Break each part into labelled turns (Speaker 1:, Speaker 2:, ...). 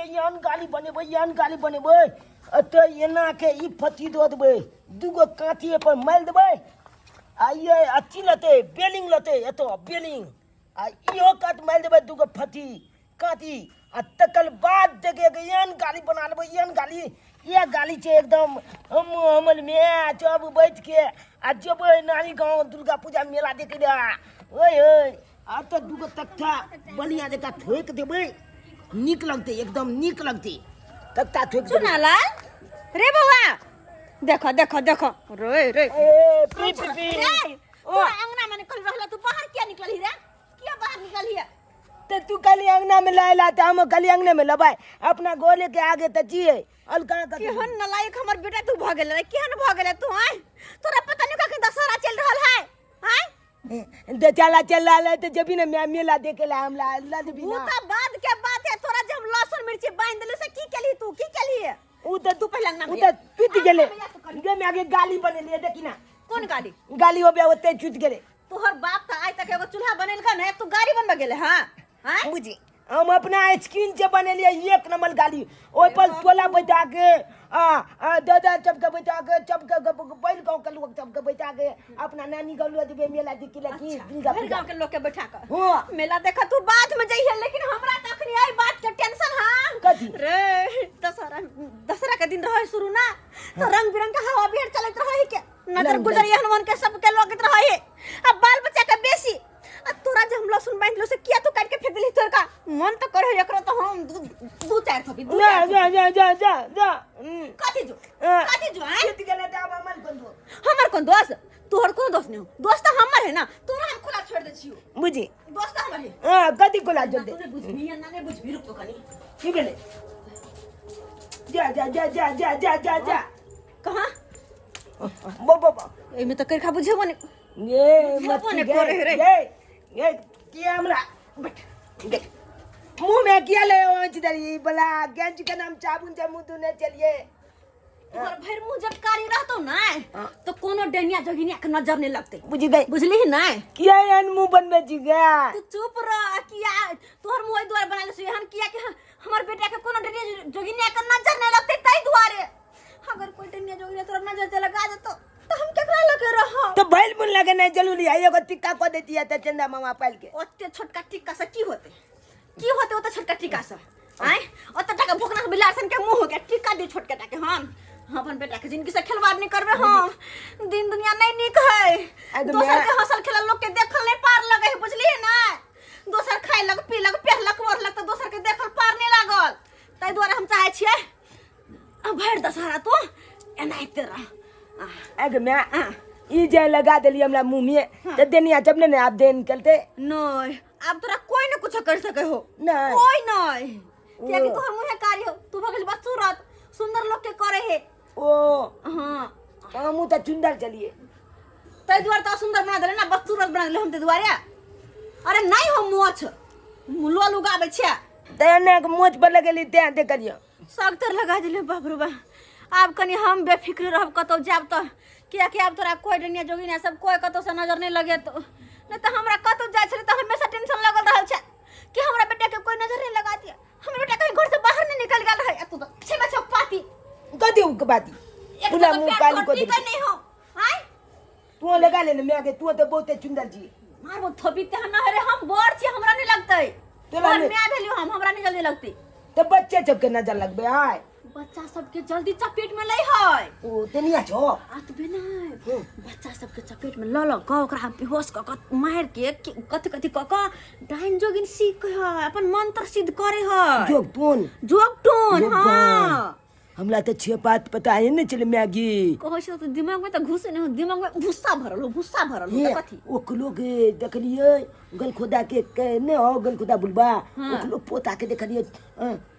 Speaker 1: छै, एहन गाली बनेबै, एहन गाली बनेबै, एतऽ एना के ई फत्ती दऽ देबै, दूगो काँची पर मारि देबै आ ये अथी लेतै, बेलिंग लेतै, एतऽ बेलिंग आ इहो कात मारि देबै दूगो फत्ती काँची आ तकर बाद देखिए कि एहन गाली बना लेबै, एहन गाली, इएह गाली छै एकदम। हम हमर माय सब बैठ के आ जेबै नानी गाँव दुर्गा पूजा मेला देखै लए। ओए ओए, आब तऽ दूगो तख्ता बढ़िया जकाँ ठोकि देबै, नीक लगतै, एकदम नीक लगतै। तख्ता ठोकि देबै।
Speaker 2: चुनालाल रे बौआ, देखो देखो देखो रे रे।
Speaker 1: ए पी पी पी।
Speaker 2: रे, तोरा अंगना में निकल रहल, तू बाहर किया निकलही रे? किया बाहर निकलही?
Speaker 1: तऽ तू कहली अंगना में लायला, तऽ हम कहली अंगने में लबाय अपना गोले के आगे तऽ जिए अलका कथी।
Speaker 2: केहन नलायक हमर बेटा तू भऽ गेल रे, केहन भऽ गेल तू? आय, तोरा पता नहीं कखन दशहरा चल रहल है? आय
Speaker 1: दे चला चल रहा है तो जब ना मैं मेला देखे ला हमला ला देबी
Speaker 2: उ
Speaker 1: ना।
Speaker 2: त बाद के बात है। तोरा जे हम लहसुन मिर्ची बांध देलु से की केलही तू? की केलही?
Speaker 1: उ त
Speaker 2: तू पहले अंगना
Speaker 1: उ
Speaker 2: में
Speaker 1: त टूट गेले।
Speaker 2: अंगना में जा तू कनी।
Speaker 1: गे में आगे गाली बनेलिए, देखी ना।
Speaker 2: कोन गाली?
Speaker 1: गाली हो गया, ओते टूट गेले।
Speaker 2: तोहर बाप त आइ तक एगो चूल्हा बनेलका ने, तू गाड़ी बनबे गेले। हां हां।
Speaker 1: बुझी, हम अपना स्किन से बनेलिए एक नंबर गाली, ओहि पर टोला बैठा के आ आ दादा सबके बैठा के, सबके बैल गाँव के लोग सबके बैठा के अपना नानी गाँव लऽ जेबै मेला देखे लए की दुर्गा
Speaker 2: भरि
Speaker 1: पूजा।
Speaker 2: गांव के लोग के बैठा के
Speaker 1: हाँ।
Speaker 2: मेला देखा तू बाद में जइहे, लेकिन हमरा त अखनी एहि बात के टेंशन। हां।
Speaker 1: कथी?
Speaker 2: रे, दशहरा, दशहरा के दिन रहे शुरू ना, तो रंग बिरंग के हवा बिहार चलत रहे के नजर
Speaker 1: रंग
Speaker 2: गुजर एहन मन के सबके लगत रहे आ बाल बच्चा के बेसी। आ तोरा जे हम लहसुन बांध लो से किया तू काट के फेंक देली? तोर का मन तो करे एकरो तो हम दू दू चार थपी, दू
Speaker 1: जा
Speaker 2: चार।
Speaker 1: जा जा जा जा जा।
Speaker 2: कथी जो?
Speaker 1: हाँ।
Speaker 2: कथी जो आय?
Speaker 1: जीत गेलै तऽ आब हमर कोन दोष?
Speaker 2: हमर कोन दोष? तोहर कोनो दोष नहीं हो, दोष तो हमर है ना। तोरा हम खुला छोड़ दे छियो।
Speaker 1: बुझी।
Speaker 2: दोष तो हमर है।
Speaker 1: हाँ, कथी कोला
Speaker 2: ना
Speaker 1: जोड़ दे?
Speaker 2: तू नहीं बुझबी ना, नहीं बुझबी, रुक तो कनी।
Speaker 1: की भेलै? जा जा जा जा जा जा जा जा।
Speaker 2: कहाँ?
Speaker 1: बो बो बो।
Speaker 2: एमे तो करखा बुझेबो नहीं।
Speaker 1: ये
Speaker 2: बुझेबो
Speaker 1: मत
Speaker 2: नहीं
Speaker 1: गे
Speaker 2: करे रे।
Speaker 1: ये ये की हमरा बैठ देख मुंह में किया ले ओ दरी बला गंज के नाम चाबुन से मुंह धोने चलिए।
Speaker 2: तोहर भरि मुंह जब कारी रहतो ना
Speaker 1: हाँ।
Speaker 2: तो कोनो डनिया जोगिनिया के नजर नहीं लगते।
Speaker 1: बुझ गई।
Speaker 2: बुझली ना?
Speaker 1: किया एहन मुंह बनबे छी गे?
Speaker 2: तू चुप रह। किया तोहर मुंह एहि दुआरे बना ले एहन? किया कि हमर बेटा के कोनो डनिया जोगिनिया के नजर नहीं लगते, ताहि दुआरे। अगर कोई डनिया जोगिनिया तोरा नजर से लगा देतो तो हम केकरा लगे रहब?
Speaker 1: तो बैल मुन लगे नहीं जरूरी है, एगो टिक्का को देती है तो चंदा मामा पाल के।
Speaker 2: ओते छोटका टिक्का से की होते? की होते ओते छोटका टिक्का से? आय, ओते टाका भोकना बिलार सन के मुंह हो गया, टिक्का दे छोटका टाके। हम अपन बेटा के जिंदगी से खिलवाड़ नहीं करबे। हम दिन दुनिया नहीं नीक है।
Speaker 1: अरे
Speaker 2: दोसर
Speaker 1: मैं-
Speaker 2: के हंसल खेलल लोग के देखल नहीं पार लगे है, बुझलिए ना? दोसर खाइलक पीलक पहलक ओढ़लक तऽ दोसर के देखल पार नहीं लागल। ताहि दुआरे हम चाहे छियै आ भरि दशहरा तू एनाहिते रह।
Speaker 1: अगे मैं ई जे लगा देली हमरा मुंह में त देनिया जब ने आब देन करते।
Speaker 2: नहीं, आब तोरा कोई ने कुछ कर सके हो।
Speaker 1: नहीं।
Speaker 2: कोई नहीं, कियाकि तोहर मुँहे कारी हो, तू भगल बस सूरत सुंदर लोग के करे है।
Speaker 1: ओ।
Speaker 2: हाँ।
Speaker 1: हमू त चुंदर चलिए।
Speaker 2: ताहि दुआरे तो सुंदर बना देले ना, बस सूरत बना देले हम ताहि दुआरे। अरे नहीं हो, मोछ लोल उगाबै छै।
Speaker 1: ते ने मोछ पर लगेली ते देखलियो।
Speaker 2: सब तर लगा दिले। बाप रे बाप, आब कनी हम बेफिक्र रहब कतौ जायब तऽ, कियाकि आब तोरा कोई डनिया जोगिनिया सब कोई कतौ से नजर नहीं लगे। तो नहीं तऽ हमरा कतौ जाइ छलै तऽ हमेशा टेंशन लगल रहल छै कि हमरा बेटा के कोई नजर नहीं लगा दिया, हमर बेटा कहीं घर से बाहर नहीं निकल गेल रहे। आ तू तऽ छेबे छौ पाती।
Speaker 1: कथी के बाती?
Speaker 2: एक
Speaker 1: पूरा
Speaker 2: तो
Speaker 1: मुंह
Speaker 2: पैर
Speaker 1: काली
Speaker 2: तोहर
Speaker 1: को
Speaker 2: टिकै
Speaker 1: देली।
Speaker 2: नहीं हो। आय,
Speaker 1: तू लगा ले ने मैं के, तू तो बहुते चुंदर जी।
Speaker 2: मारबो थोपी ते ना रे, हम बड़ छी, हमरा नहीं लगतै।
Speaker 1: तोरा
Speaker 2: तोहर
Speaker 1: नहीं-
Speaker 2: माय भेलियो हम, हमरा नहीं जल्दी लगतै।
Speaker 1: तो बच्चे सबके नजर लगबे आय।
Speaker 2: बच्चा सबके जल्दी चपेट में लै है।
Speaker 1: ओ तेनिया छो।
Speaker 2: आतबे नहीं, बच्चा सबके चपेट में ल ल क ओकरा बेहोश क क मार के कथी कथी क क डाइन जोगिन सीख है, अपन मंत्र सिद्ध करे है।
Speaker 1: जोग टोन।
Speaker 2: जोग टोन।
Speaker 1: जोग
Speaker 2: हाँ।
Speaker 1: हमरा तऽ छे बात पता है ने चले मैगी।
Speaker 2: कहै छै तऽ दिमाग में तऽ घुसे नहीं हो, दिमाग में भूसा भरल हो, भूसा भरल हो।
Speaker 1: हे,
Speaker 2: तऽ कथी
Speaker 1: ओकलो के देखलिए गलखोदा के, के ने हो गलखोदा बुलबा।
Speaker 2: हाँ।
Speaker 1: ओकलो पोता के देखलिए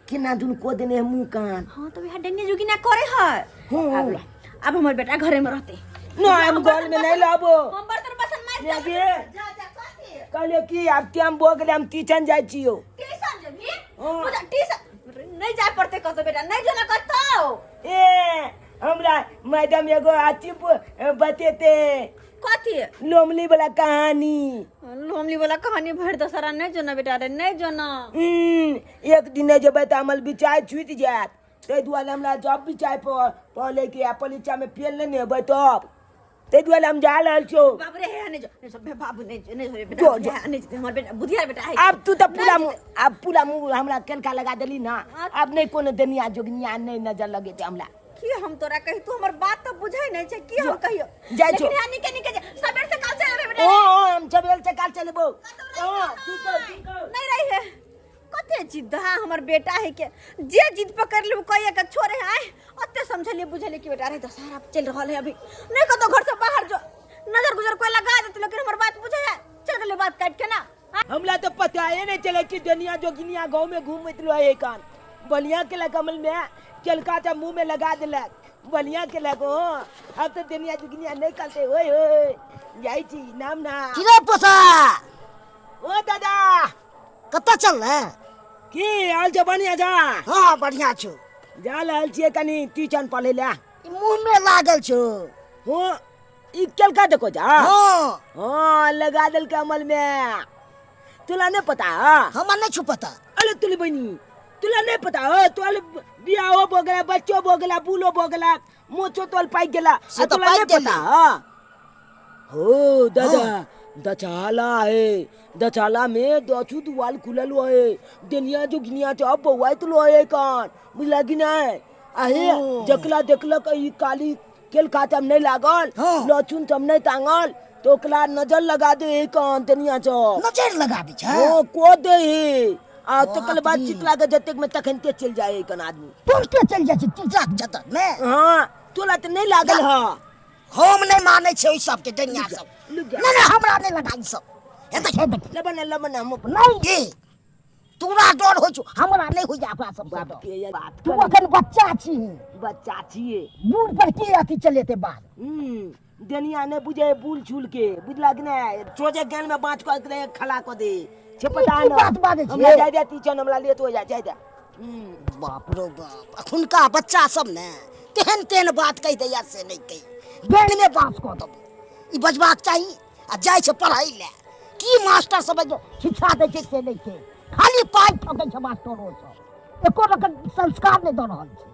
Speaker 1: केना दुन को देने है मुंह कान।
Speaker 2: हाँ, तो वह डंगे जोगिना करे है।
Speaker 1: हाँ।
Speaker 2: आब लो, अब हमर बेटा घरे में रहते।
Speaker 1: ना, हम घर में नहीं लाबो।
Speaker 2: हम बर्तन बासन माज
Speaker 1: मैगी।
Speaker 2: जा जा, कथी?
Speaker 1: कहलिए कि आब टाइम भऽ गेलै, हम ट्यूशन जाइ छियौ।
Speaker 2: ट्यूशन जेबही?
Speaker 1: हाँ।
Speaker 2: बुझा, ट्यूशन नहीं जाए पड़ते कतौ बेटा, नहीं जाना कतौ।
Speaker 1: ए, हमरा मैडम एगो अथी बतेते।
Speaker 2: कथी?
Speaker 1: लोमली वाला कहानी।
Speaker 2: लोमली वाला कहानी भरि दशहरा नहि जो ना बेटा रे, नहि जो ना।
Speaker 1: एक दिन नहि जेबै तऽ हमर बिचार छूटि जायत, ताहि दुआरे हमरा जब बिचार पढ़ के आ परीक्षा में फेल नहि ने हेबै तब, ताहि दुआरे हम जा रहल छियौ।
Speaker 2: बाप रे, हे नहि जो, नहि जो, बाबू नहि जो, नहि जो रे बेटा,
Speaker 1: जो, जो।
Speaker 2: हे नहि जो, हमर बेटा बुधियार बेटा है।
Speaker 1: आब तू तऽ पूरा मुँह, आब पूरा मुँह हमरा केलका लगा देली ना, आब नहि कोनो देनिया जोगनिया नहि नजर लगेतै हमरा।
Speaker 2: की हम तोरा कही, तू हमर बात तऽ बुझै नहि छै, की हम कहियो?
Speaker 1: जाइ छौ।
Speaker 2: लेकिन यहाँ निके निके जे, सबेर से काल चल एबै बेटा।
Speaker 1: ओ ओ हम सबेर से काल चलेबो। ओ ठीक हौ, ठीक हौ।
Speaker 2: नहीं रही है। कते जिद्द है हमर बेटा है के, जे जिद पकड़ लेब कहिए के छोड़े है। आय ओते समझलिए बुझलिए कि बेटा रे दशहरा चल रहल है, अभी नहीं कतो घर से बाहर जो नजर गुजर कोई लगा देत, लेकिन हमर बात बुझे है, चल गेलै बात काट के ना।
Speaker 1: हमरा तो पता ही नहीं चले कि दुनिया जोगिनिया गांव में घूमत रहे कान बलिया के लग अमल में केलका तो मुंह में लगा दिलक बलिया के लग। ओ अब तो दुनिया जोगिनिया नहीं करते। ओए ओए जाई छी नाम ना।
Speaker 3: की रे पोसा?
Speaker 1: ओ दादा
Speaker 3: कतऽ चल रहे?
Speaker 1: की हाल छै? बढ़िया जा?
Speaker 3: हाँ बढ़िया छौ।
Speaker 1: जा रहल छियै कनी ट्यूशन पढ़ै लए।
Speaker 3: ई मुंह में लागल छौ।
Speaker 1: हो ई केलका देखो जा।
Speaker 3: हाँ।
Speaker 1: हाँ लगा देलकै अमल में। तुला नहीं पता? हाँ?
Speaker 3: हमरा नहीं छौ पता।
Speaker 1: अरे तुली बनी तुला नहीं पता हो? तोल बियाहो भो गेला, बच्चो भो गेला, बूलो भो गेला, मोचो तोल पाइक गेला।
Speaker 3: से
Speaker 1: आ
Speaker 3: तऽ
Speaker 1: तुला नहीं
Speaker 3: पाकि गेलै।
Speaker 1: पता? हाँ? हो दादा।
Speaker 3: हाँ।
Speaker 1: दचाला है, दचाला में दचू दुआल खुलल है, दुनिया जो गिनिया चौ बौआइत लो है कान, बुझला कि नहीं? आहे
Speaker 3: ओ।
Speaker 1: जकला देखलक ई काली केल खाचम नहीं लागल।
Speaker 3: हाँ।
Speaker 1: लहसुन सब नहीं टांगल तो ओकरा नजर लगा दे है कान दुनिया चौ।
Speaker 3: नजर लगा दै छै?
Speaker 1: ओ को दे है आ तकर बाद
Speaker 3: बाप रे।
Speaker 1: चितला के जतेक में तखनते चलि जाए है कन आदमी।
Speaker 3: तुरते चलि जाइ छै चितला के जतन में।
Speaker 1: हाँ तोला तऽ नहीं लागल। हाँ
Speaker 3: हम नहीं मानै छियै ओहि सबके डनिया सब।
Speaker 1: लुक जा।
Speaker 3: नहीं नहीं हमरा नहीं लगा ई सब। हे देख, हे देख।
Speaker 1: लबन लबन हम
Speaker 3: नहीं गे तोरा डर होइ छौ, हमरा नहीं होइया ओकरा सब
Speaker 1: बाप के ये बात
Speaker 3: तू
Speaker 1: करी।
Speaker 3: अखन बच्चा छी।
Speaker 1: बच्चा छियै।
Speaker 3: बूढ़ पर की अथी चलेते बात?
Speaker 1: दुनिया नहीं बुझे बूल छूल के, बुझला कि नहीं? चोजे ज्ञान में बाँच कर दे, खला कर दे छे पता
Speaker 3: की
Speaker 1: न।
Speaker 3: बात बाजै छियै?
Speaker 1: हमरा जाय दे टीचर, हमरा लेट हो जाय, जाय दे।
Speaker 3: बाप रो बाप, अखुनका बच्चा सब ने तेहन तेहन बात कहि दैया से नहीं कहि बेन में बास कऽ देबो। ई बजबाक चाही आ जाइ छै पढ़ै लए, की मास्टर सब जे शिक्षा दै छै से नहि छै, खाली पाइ ठकै छै मास्टरो सब, एको रकम संस्कार नहि दऽ रहल छै।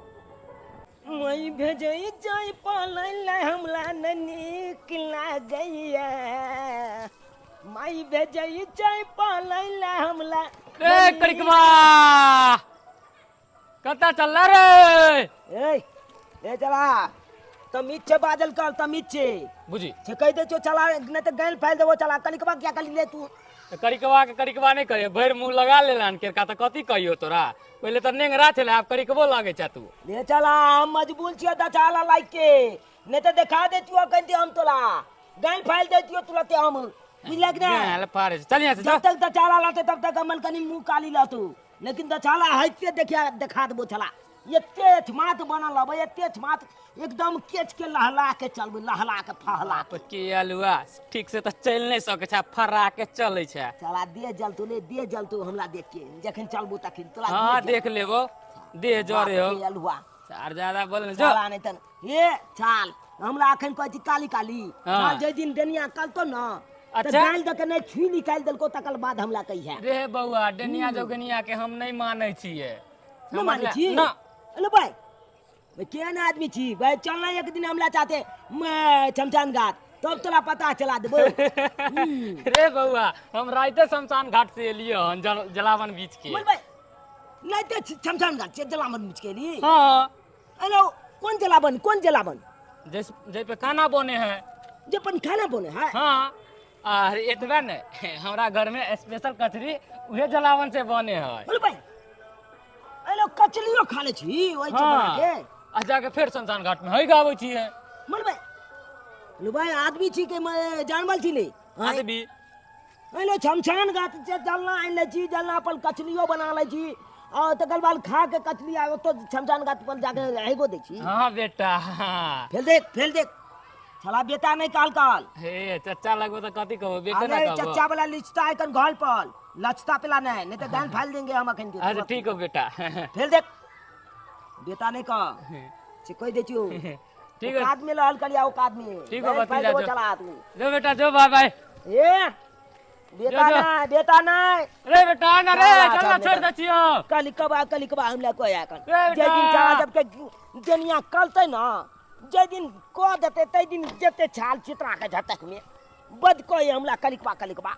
Speaker 1: मई भेजै जाय पालै लए हमरा नहि नीक लागैया, माई भेजै जाय पालै लए हमरा।
Speaker 4: रे करिकवा कतऽ चल रे?
Speaker 1: ए ए चला तमीज छे बाजल कर, तमीज छे
Speaker 4: बुझी
Speaker 1: छे कहि दे छो चला नहीं तो गैल फैल देबो। चला कनिकबा क्या कली ले तू?
Speaker 4: तऽ करिकवा के करिकवा नहि करियो, भरि मुँह लगा लेलन केरका तऽ कथी कहियो तोरा, पहिले तऽ नेंगरा छलै आब करिकबो लगै छै तू।
Speaker 1: ले चला हम मजबूर छियो दचाला लाइक के, नहीं तो देखा देतियो कहीं हम तोला गैल फैल देतियो तुरते हम, बुझलक ना?
Speaker 4: गैल फाड़े छै। चल यहाँ से
Speaker 1: जब
Speaker 4: जा।
Speaker 1: तक दचाला लाते तब तक अमल कनी मुंह काली लातू, लेकिन दचाला हइते देखिया देखा देबो चला, एते छमात बनल हबै, एते छमात एकदम केच के लहला के चलबै, लहला के फहला के।
Speaker 4: बाप के अलुआ ठीक से तऽ चलि नहि सकै छै, फरा के चलै छै।
Speaker 1: चला दे जलतू ले, दे जलतू हमरा देख के जखन चलबो तखन तोरा।
Speaker 4: हाँ
Speaker 1: दे
Speaker 4: देख लेबो देह जरे हो।
Speaker 1: बाप के अलुआ
Speaker 4: आर ज्यादा बोल जो।
Speaker 1: चला नहीं तन हे चाल हमरा अखन कहै छी काली काली।
Speaker 4: हाँ।
Speaker 1: चाल जाहि दिन डनिया कलतो न तऽ
Speaker 4: अच्छा।
Speaker 1: गालि दऽ के नहि छुई निकालि देलको तकर बाद हमरा कहिया।
Speaker 4: रे बौआ डनिया जोगनिया के हम नहि मानै छियै।
Speaker 1: नहि मानै छी?
Speaker 4: ना।
Speaker 1: अरे भाई भाई केहन आदमी छी भाई, चल ना एक दिन हमरा चाहते मैं शमशान घाट तब तोरा पता चला देबो।
Speaker 4: रे बौआ हम राइते शमशान घाट से एलियै हन जलावन बीच के।
Speaker 1: बोल भाई नहीं तो शमशान घाट से जलावन बीच के लिए?
Speaker 4: हाँ।
Speaker 1: अरे कौन जलावन, कौन जलावन?
Speaker 4: जैस जै पे खाना बने है।
Speaker 1: जे अपन खाना बने है?
Speaker 4: हाँ आर एतबे ने हमरा घर में स्पेशल कचरी उहे जलावन से बने है।
Speaker 1: बोल भाई अरे कचलियो खा ले छी ओइ से बना के?
Speaker 4: आ जाके फेर शमशान घाट में है गाबै छियै।
Speaker 1: बोल भाई लो भाई आदमी छी के मैं जानवर छी ले?
Speaker 4: आदमी।
Speaker 1: अरे शमशान घाट से जलना आनि लै छी, जलना पर कचलियो बना लै छी और तकर बाद खा के कचली आ ओतऽ शमशान घाट पर जाके हेगो दै छी।
Speaker 4: हाँ बेटा हाँ।
Speaker 1: फेर देख, फेर देख छला बेटा नहीं काल काल।
Speaker 4: हे चच्चा लगबो तऽ कथी कहबो बेटे ना
Speaker 1: अरे
Speaker 4: कहबो।
Speaker 1: चच्चा वाला लिचता है कन घर पर लचता पेला नहीं, नहीं तो दान फाल देंगे हम अखन के।
Speaker 4: अच्छा ठीक हो बेटा।
Speaker 1: फेर देख बेटा नहीं कह से कहि दै छियौ।
Speaker 4: ठीक है।
Speaker 1: औकात में रहल करिया औकात में
Speaker 4: ठीक है,
Speaker 1: बैंक
Speaker 4: भतीजा,
Speaker 1: पाइ देबो
Speaker 4: जो।
Speaker 1: चला तू
Speaker 4: जो बेटा जो बाय बाय
Speaker 1: ए बेटा
Speaker 4: जो, जो।
Speaker 1: ना बेटा ना
Speaker 4: रे बेटा ना रे
Speaker 1: चला,
Speaker 4: चल ना
Speaker 1: चल,
Speaker 4: छोड़
Speaker 1: बेटा।
Speaker 4: दे छियो
Speaker 1: कलिकबा कलिकबा हमरा कोई आकन
Speaker 4: ए
Speaker 1: जे दिन
Speaker 4: बेटा।
Speaker 1: चला जब के दुनिया कलते ना जे दिन कह देते तै दिन जेते छाल चित्रा के झटक में बद कोई हमरा कलिकबा कलिकबा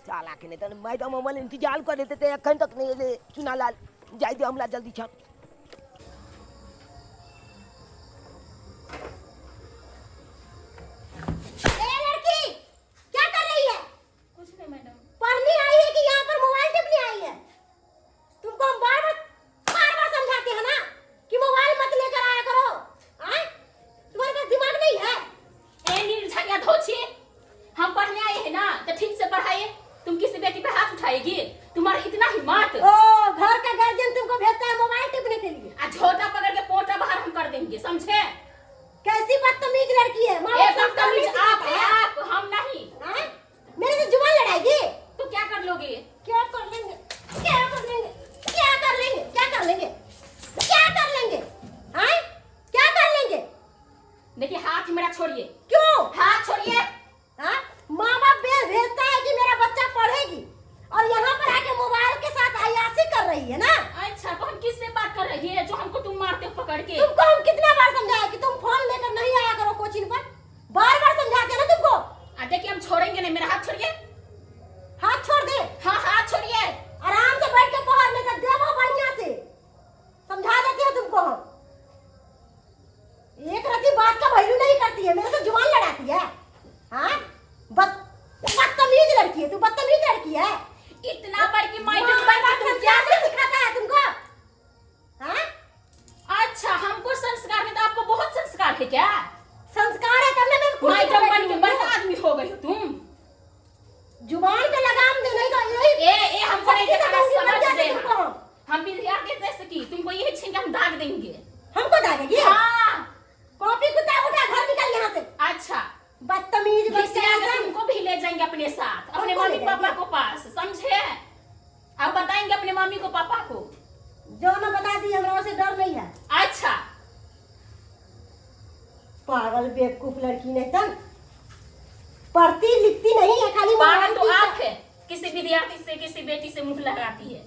Speaker 1: चला के नहीं तन मैडम हमर इंतजार कर देते ते एखन तक नहीं एले चुना लाल जाय दे हमरा जल्दी छन
Speaker 2: ए लड़की क्या कर रही है कुछ नहीं मैडम पढ़ने आई है कि यहाँ पर मोबाइल टिपने आई है तुमको हम बार बार बार बार समझाते हैं ना कि मोबाइल मत लेकर आया करो आए तुम्हारे पास दिमाग नहीं है
Speaker 5: ए निर्झरिया धोछी हम पढ़ने आए हैं ना तो ठीक से पढ़ाइए तुम किसी बेटी पे हाथ उठाएगी तुम्हारा इतना हिम्मत
Speaker 2: ओ घर का गार्जियन तुमको भेजता है मोबाइल टिपने के लिए
Speaker 5: आ झोटा पकड़ के पोटा बाहर हम कर देंगे समझे
Speaker 2: कैसी बदतमीज लड़की है माँ
Speaker 5: ए
Speaker 2: बाप संस्कार नहीं
Speaker 5: बदतमीज आप
Speaker 2: सिखाता
Speaker 5: है
Speaker 2: है
Speaker 5: आप हम नहीं
Speaker 2: हाँ? मेरे से जुबान लड़ाएगी
Speaker 5: तो क्या कर लोगे
Speaker 2: क्या कर लेंगे क्या कर लेंगे क्या कर लेंगे क्या कर लेंगे क्या कर लेंगे हाँ? क्या कर लेंगे
Speaker 5: देखिए हाथ मेरा छोड़िए
Speaker 2: क्यों
Speaker 5: हाथ छोड़िए
Speaker 2: हाँ? माँ बाप भेजता है कि मेरा बच्चा पढ़ेगी और यहाँ पर आके मोबाइल के साथ अयासी कर रही है ना
Speaker 5: अच्छा तो हम किससे बात कर रही है जो हमको तुम मारते हो पकड़ के
Speaker 2: तुमको हम कितना बार समझाया कि तुम फोन लेकर नहीं आया करो कोचिंग पर बार बार समझाते हैं ना तुमको
Speaker 5: आ देखिए हम छोड़ेंगे नहीं मेरा हाथ छोड़िए
Speaker 2: हाथ छोड़ दे
Speaker 5: हाँ हाथ छोड़िए
Speaker 2: आराम से बैठ के पढ़ नहीं तो देवो बढ़िया से समझा देते हैं तुमको हम एक रति बात का वैल्यू नहीं करती है मेरे से जुबान लड़ाती है हाँ बदतमीज लड़की है तू बदतमीज लड़की है
Speaker 5: इतना बड़की
Speaker 2: माँ
Speaker 5: माइक
Speaker 2: बाप संस्कार नहीं सिखाता है तुमको हाँ
Speaker 5: अच्छा हमको संस्कार नहीं तो आपको बहुत संस्कार है क्या
Speaker 2: संस्कार है तब ना मैं कुर्सी पर
Speaker 5: मैडम बन
Speaker 2: बैठी
Speaker 5: के
Speaker 2: हूँ।
Speaker 5: बड़का आदमी हो गई हो तुम
Speaker 2: जुबान पे लगाम दे नहीं तो यही
Speaker 5: ए ए हमको नहीं
Speaker 2: सख्ती से
Speaker 5: दिखाना
Speaker 2: दूंगी,
Speaker 5: समझ
Speaker 2: बढ़िया से
Speaker 5: गए
Speaker 2: तुमको
Speaker 5: हम।
Speaker 2: हम।
Speaker 5: हम विद्यार्थी जैसे की तुमको यही छीन के हम दाग देंगे
Speaker 2: हमको दागेगी
Speaker 5: हाँ
Speaker 2: कॉपी किताब उठा घर निकल यहाँ से
Speaker 5: अच्छा
Speaker 2: बदतमीज बच्चा
Speaker 5: घिसिया के
Speaker 2: एकदम।
Speaker 5: तुमको भी ले जाएंगे अपने साथ अपने
Speaker 2: हमको ले
Speaker 5: मम्मी पापा
Speaker 2: जाएंगे?
Speaker 5: को पास समझे आप बताएंगे अपने मम्मी को पापा को
Speaker 2: जो ना बता दी हमरा उसे डर नहीं है
Speaker 5: अच्छा
Speaker 2: पागल बेवकूफ लड़की नहीं तन पढ़ती लिखती नहीं है खाली
Speaker 5: पागल तो
Speaker 2: मोबाइल
Speaker 5: आप है किसी विद्यार्थी से किसी बेटी से मुंह लगाती है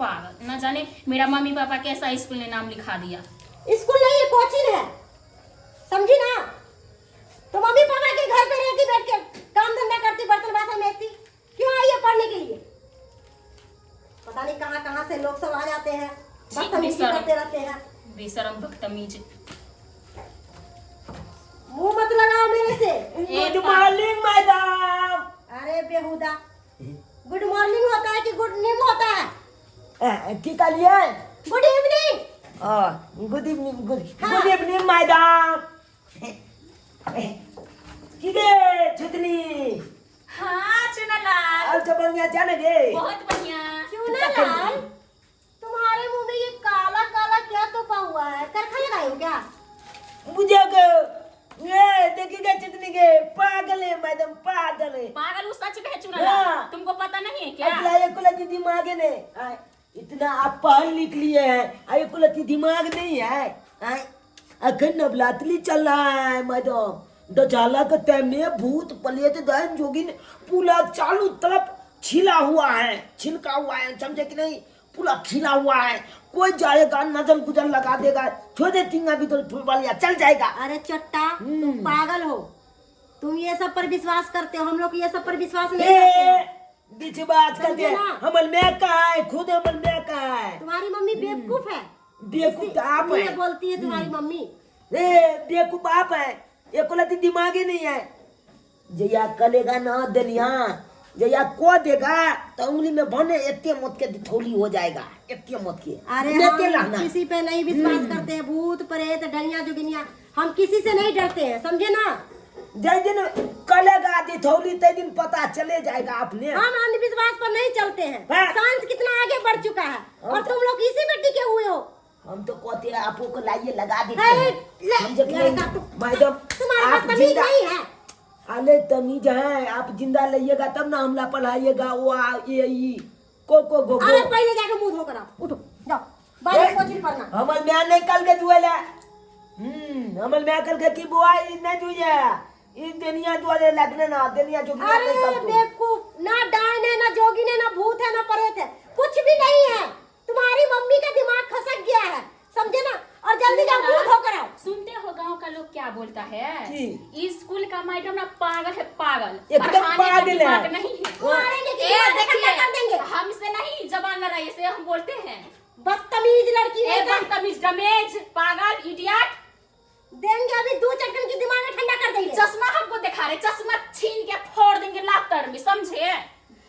Speaker 5: पागल न जाने मेरा मम्मी पापा कैसा स्कूल ने नाम लिखा दिया
Speaker 2: स्कूल नहीं है कोचिंग है समझी ना तो मम्मी पापा के घर पे रहती बैठ के काम धंधा करती बर्तन बासन बेचती क्यों आई है पढ़ने के लिए पता नहीं कहाँ कहाँ से लोग सब आ जाते हैं
Speaker 5: ठीक
Speaker 2: बदतमीजी
Speaker 5: बेशरम।
Speaker 2: करते रहते हैं
Speaker 5: बेशरम बदतमीज
Speaker 2: मुंह मत लगाओ मेरे से
Speaker 1: गुड मॉर्निंग मैडम
Speaker 2: अरे बेहुदा गुड मॉर्निंग होता है कि गुड नीम होता है
Speaker 1: की कहलिए
Speaker 2: good evening
Speaker 1: good evening good
Speaker 2: हाँ।
Speaker 1: गुड इवनिंग मैडम की गे छुतनी
Speaker 5: हाँ चुनालाल
Speaker 1: और तो बढ़िया जाने गे
Speaker 5: बहुत बढ़िया
Speaker 2: चूनालाल तुम्हारे मुंह में ये काला काला क्या तोपा हुआ है करखा लगाए हो क्या
Speaker 1: मुझे के ये देखी गे छुतनी के पागल है मैडम पागल है
Speaker 5: पागल वो सच में है चुनालाल
Speaker 1: हाँ।
Speaker 5: तुमको पता नहीं है क्या
Speaker 1: अगला एक लती दिमाग ने आय, इतना आप पढ़ लिख लिए हैं एक लती दिमाग नहीं है आय, अखन नवरात्रि चल रहा है मैडम दजाला के टाइम में भूत प्रेत दहन जोगिन पूरा चालू तरफ छिला हुआ है छिलका हुआ है समझे कि नहीं पूरा खिला हुआ है कोई जाएगा नजर गुजर लगा देगा छोड़ दे टिंगा भी तो फुलवालिया चल जाएगा
Speaker 2: अरे चट्टा तुम पागल हो तुम ये सब पर विश्वास करते हो हम लोग ये सब पर विश्वास नहीं करते
Speaker 1: ए,
Speaker 2: हैं।
Speaker 1: बीच बात करते
Speaker 2: समझे ना?
Speaker 1: हमल मैं कहा है खुद हमल मैं कहा है
Speaker 2: तुम्हारी मम्मी बेवकूफ है
Speaker 1: बेवकूफ तो आप
Speaker 2: ये
Speaker 1: है
Speaker 2: बोलती है तुम्हारी मम्मी
Speaker 1: ए बेवकूफ आप है एक लती दिमाग ही नहीं है जया कलेगा ना दलिया जया को देगा तो उंगली में बने एते मत के थोली हो जाएगा एते मत के
Speaker 2: अरे
Speaker 1: लेते
Speaker 2: हम
Speaker 1: रहना
Speaker 2: किसी पे नहीं विश्वास करते हैं भूत प्रेत डनिया जुगिनिया हम किसी से नहीं डरते हैं समझे ना
Speaker 1: जय दिन कलेगा दिथौली तय दिन पता चले जाएगा आपने
Speaker 2: हम अंधविश्वास पर नहीं चलते हैं
Speaker 1: हाँ।
Speaker 2: साइंस कितना आगे बढ़ चुका है और तुम लोग इसी में टिके हुए हो
Speaker 1: हम तो कहते हैं आपको को लाइए लगा देते
Speaker 2: अरे,
Speaker 1: हैं
Speaker 2: ले,
Speaker 1: समझे कि नहीं?
Speaker 2: लड़का तु-
Speaker 1: मैडम
Speaker 2: तुम्हारे पास
Speaker 1: आप
Speaker 2: तमीज
Speaker 1: जिंदा
Speaker 2: नहीं है
Speaker 1: अरे तमीज है आप जिंदा लइएगा तब ना हमला पढ़ाइएगा वो आ ये ई को को गो
Speaker 2: अरे
Speaker 1: गो
Speaker 2: पहले जाके मुंह धोकर आओ उठो जाओ बाहर कोचिंग पढ़ना
Speaker 1: हमर म्या नहीं कल के दुएला हमर माय कहलकै कि बौआ ई नहि दुइया ई दुनिया दुआरे लगने ना दुनिया जो
Speaker 6: अरे बेवकूफ, ना डायन है, ना जोगिन है, ना भूत है, ना प्रेत है, कुछ भी नहीं है। तुम्हारी मम्मी का दिमाग खसक गया है, समझे ना? और जल्दी जाओ, मुंह धोकर आओ।
Speaker 5: सुनते हो गांव का लोग क्या बोलता है?
Speaker 1: की?
Speaker 5: स्कूल का मैडम ना पागल है, पागल।
Speaker 1: एकदम
Speaker 5: पढ़ाने का
Speaker 1: पागल है।
Speaker 5: दिमाग नहीं है।
Speaker 6: मारेंगे कि
Speaker 5: ए,
Speaker 6: दिमाग ठंडा कर
Speaker 5: देखिए
Speaker 6: देंगे।
Speaker 5: हमसे नहीं जबान लड़ाई से हम बोलते हैं।
Speaker 6: बदतमीज लड़की
Speaker 5: ए
Speaker 6: है।
Speaker 5: बदतमीज, डमेज, पागल, इडियट।
Speaker 6: देंगे अभी दो चटकन की, दिमाग में ठंडा कर देंगे।
Speaker 5: चश्मा हमको दिखा रहे, चश्मा छीन के फोड़ देंगे लातर में, समझे?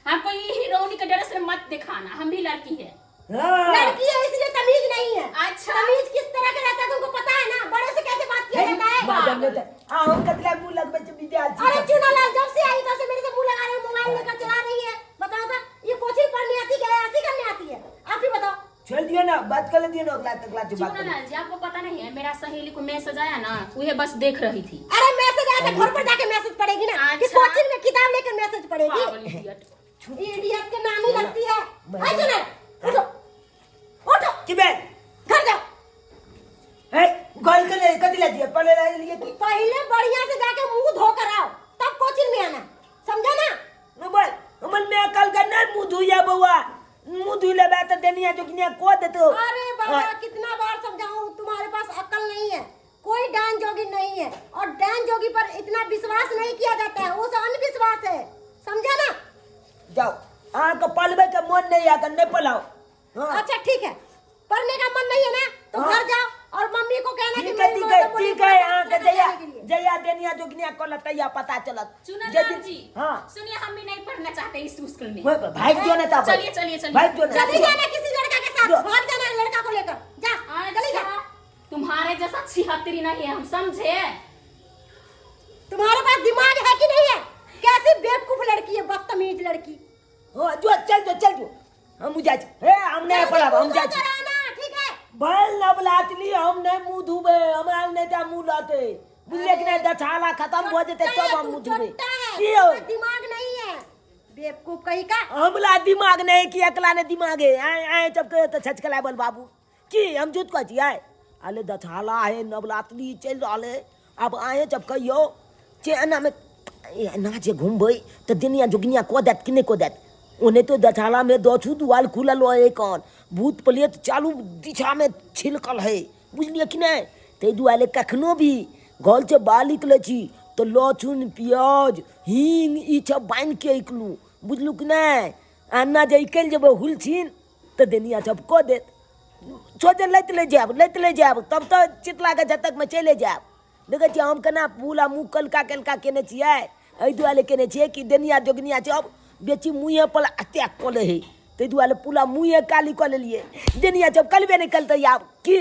Speaker 5: हमको ये हीरोइन के ड्रेस में मत दिखाना, हम भी लड़की है।
Speaker 1: हाँ।
Speaker 6: लड़की है इसलिए तमीज नहीं है।
Speaker 5: अच्छा।
Speaker 6: तमीज किस तरह का रहता है तुमको पता है ना? बड़े से कैसे बात किया जाता है?
Speaker 1: मैडम ने तो आ हम कतला मुंह लगबै छै विद्यार्थी।
Speaker 6: अरे चुनालाल जब से आई तब से मेरे से मुंह लगा रही है, मोबाइल लेकर चला रही है। बताओ तो ये कोचिंग पढ़ने आती है, ऐसी करने आती है? आप ही बताओ।
Speaker 1: छोड़ दियो ना, बात कर ले दियो ना, अगला तकला जो बात कर।
Speaker 5: चुनालाल जी आपको पता नहीं है, मेरा सहेली को मैसेज आया ना, वह बस देख रही थी।
Speaker 6: अरे मैसेज आया तो घर पर जाके मैसेज पड़ेगी ना कि
Speaker 5: अच्छा।
Speaker 6: कोचिंग में किताब लेकर मैसेज पड़ेगी?
Speaker 5: पागल इडियट।
Speaker 6: इडियट के नानी लगती है। अरे चुनालाल उठो उठो।
Speaker 1: की बे
Speaker 6: घर जाओ।
Speaker 1: हे गोल कर ले कथि ले दियो पहले ले लिए की।
Speaker 6: पहले बढ़िया से जाके मुंह धो कर आओ, तब कोचिंग में आना, समझा ना?
Speaker 1: न बोल हमर मैं कल का नहीं मुंह धुइया बौआ, मुंह धुइ लेबे त देनिया जोगिनिया को देतो।
Speaker 6: अरे बाबा कितना बार समझाऊं, तुम्हारे पास अकल नहीं है। कोई डान जोगी नहीं है और डान जोगी पर इतना विश्वास नहीं किया जाता है, वो सब अंधविश्वास है, समझा ना?
Speaker 1: जाओ अहाँ के पलबै के मन नहीं आ के नहीं पलाओ। हाँ।
Speaker 6: अच्छा ठीक है, पढ़ने का मन नहीं है ना तो
Speaker 1: हाँ।
Speaker 6: घर जाओ और मम्मी को कहना कि
Speaker 1: ठीक है
Speaker 6: मेरी
Speaker 1: ठीक है
Speaker 6: माँ तो बोली
Speaker 1: ठीक है
Speaker 6: पढ़ने
Speaker 1: अहाँ के
Speaker 6: जाने
Speaker 1: जइया
Speaker 6: के लिए।
Speaker 1: जइया देनिया जोगिनिया कल तैया पता चलत।
Speaker 5: चुनालाल
Speaker 1: जे दिन-
Speaker 5: जी
Speaker 1: हाँ
Speaker 5: सुनिए, हम भी नहीं पढ़ना चाहते इस स्कूल में।
Speaker 1: वो भाग जो ना था।
Speaker 5: चलिए, चलिए, चलिए।
Speaker 1: भाग जो ना।
Speaker 6: चली जाना किसी लड़का के साथ,
Speaker 1: जो।
Speaker 6: भाग जाना लड़का को लेकर, जा चली जा।
Speaker 5: अच्छा, तुम्हारे जैसा छिहत्तरी नहीं है हम, समझे?
Speaker 6: तुम्हारे पास दिमाग है कि नहीं है? कैसी बेवकूफ लड़की है, बदतमीज लड़की।
Speaker 1: हाँ जो चल जो चल जो हम जाइ छी। हे हम नहीं पढ़ब, हम जाइ छी।
Speaker 6: कराना ठीक है।
Speaker 1: भल नबलातली हम नहीं मुंह धुबे, हमरा नहीं ता मुंह लाते, बुझलिए कि नहीं? दछाला खत्म भऽ जेतै तब हम मुंह धुबे।
Speaker 6: चोट्टा है,
Speaker 1: की हो?
Speaker 6: तुम्हारा दिमाग नहीं है, बेवकूफ कहीं का।
Speaker 1: हमला दिमाग नहीं कि एकला ने दिमाग है? आए आए जब कहे तऽ छचकला बोल बाबू की हम झूठ कहै छी? आए अले दछाला है नवलातली चलि रहल है। आब आए जब कहियो जे एनामे एना जे घुमबै तऽ दुनिया जोगिनिया कऽ देत कि नहि कऽ देत? ओनाहितो दछालामे दछू दुआल खुलल रहै, कन भूत प्रेत चालू दिशामे छिलकल है, बुझलियै कि नहि? ताहि दुआरे कखनो भी घरसँ बाहर निकलै छी तऽ लहसुन प्याज हींग ई सब बान्हिके निकलू, बुझलू कि नहि? एना जे निकलि जेबै हुलछिन तऽ दुनिया सब कऽ देत। सोचे लैत ले जायब, लैत ले जायब, तब तऽ चितलाके झटकमे चलि जायब। देखै छियै हम केना फूल आ मुँह कलका कलका केने छियै? एहि दुआरे केने छियै कि देनिया जोगनिया सब बेची मुँहे पर अटैक कऽ लै हइ, ताहि दुआरे पूरा मुँहे काली कऽ लेलियै। देनिया सब कलबे नहि करतै आब की।